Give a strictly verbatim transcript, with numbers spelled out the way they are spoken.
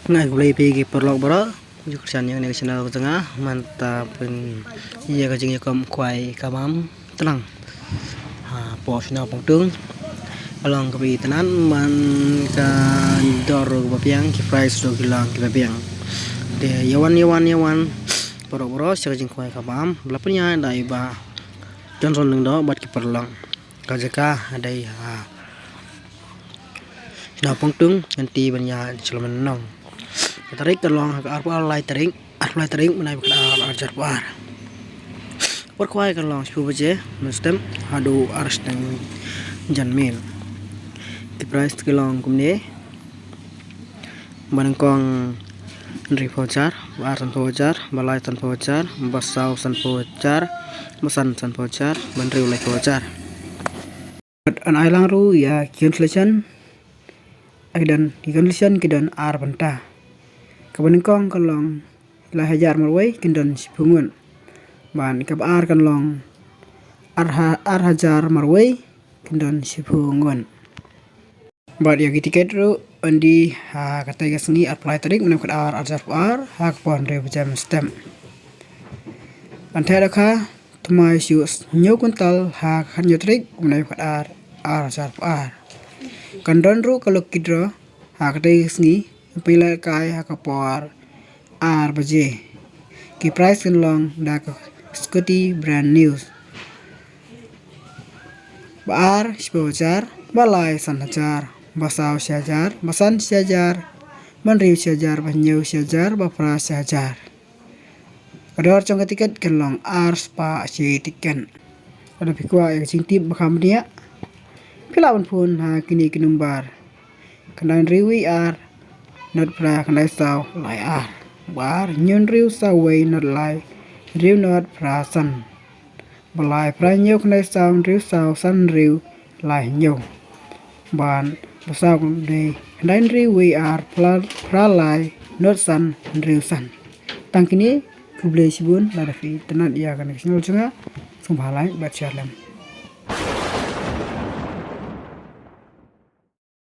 Nga ai khublei phi ki paralok baroh, ju kyrshan ïa kane ka channel ka jong nga, mynta pynïa ka jingïakhun khwai kabam tlang. Ha, hapoh Shnong Pongtung. Ka long kaba itynnad, man ka dor ruh kaba biang, ki prize ruh ki long kiba biang. Te ïa wan, ïa wan, ïa wan. Baroh baroh sha ka jingkhwai kabam. Ba la pynïaid da i Bah Johnson Lyngdoh bad ki paralok. Ka jaka dei ha Shnong Pongtung, ngan ïa ban ïa sha la mynnong. Ka tarik ka long ha ka arphew lai tarik, arphew lai tarik, bnai ba khatar, ar hajar arphew ar. Por khwai ka long shiphew baje mynstep haduh ar shiteng janmiet. Ki prize ki long kumne: ba nyngkong hynriewphew hajar, ba ar sanphew hajar, ba lai sanphew hajar, ba saw sanphew hajar, ba san sanphew hajar, ba hynriew laiphew hajar. Bad yn ai lang ruh ïa ki consolation. Ai don ki consolation ki don ar bynta. Kaba nyngkong kan long lai hajar marwei, kin don shiphew ngut. Bad kaba ar kan long ar ha-, ar hajar marwei, kin don shiphew ngut. Bad ïa ki tiket ruh yn die ha katei ka sngi, arphew lai tarik, bnai ba khatar, ar hajar arphew ar, ha ka por hynriew baje mynstep. Ban theh dohkha thymmai shuh hynñiew kwintal ha ka khathynñiew tarik, bnai ba khatar, ar hajar arphew ar. Kan don ruh ka lucky draw ha katei ka sngi, pynlehkai ha ka por ar baje. Ki prize kan long da ka scooty brand new. Ba ar shiphew hajar, ba lai san hajar, ba saw shi hajar, ba san shi hajar, ba hynriew shi hajar, ba hynñiew shi hajar, ba phra shi hajar. Ka dor jong ka tiket kan long ar spah shi tiket. Lada phi kwah ïa ka jingtip ba kham bniah, phi lah ban phone ha kine ki number: khyndai hynriew wei ar, nod phra khyndai saw lai ar. Ba ar, hynñiew hynriew saw wei, nod lai hynriew nod phra san. Ba lai, phra hynñiew khyndai saw hynriew saw san hynriew lai hynñiew. Bad ba saw kan dei khyndai hynriew wei ar, phra, phra lai nod san hynriew san. Tang kine, khublei shibun. Lada phi itynnad ïa kane ka channel jong nga, sngewbha like bad share lem.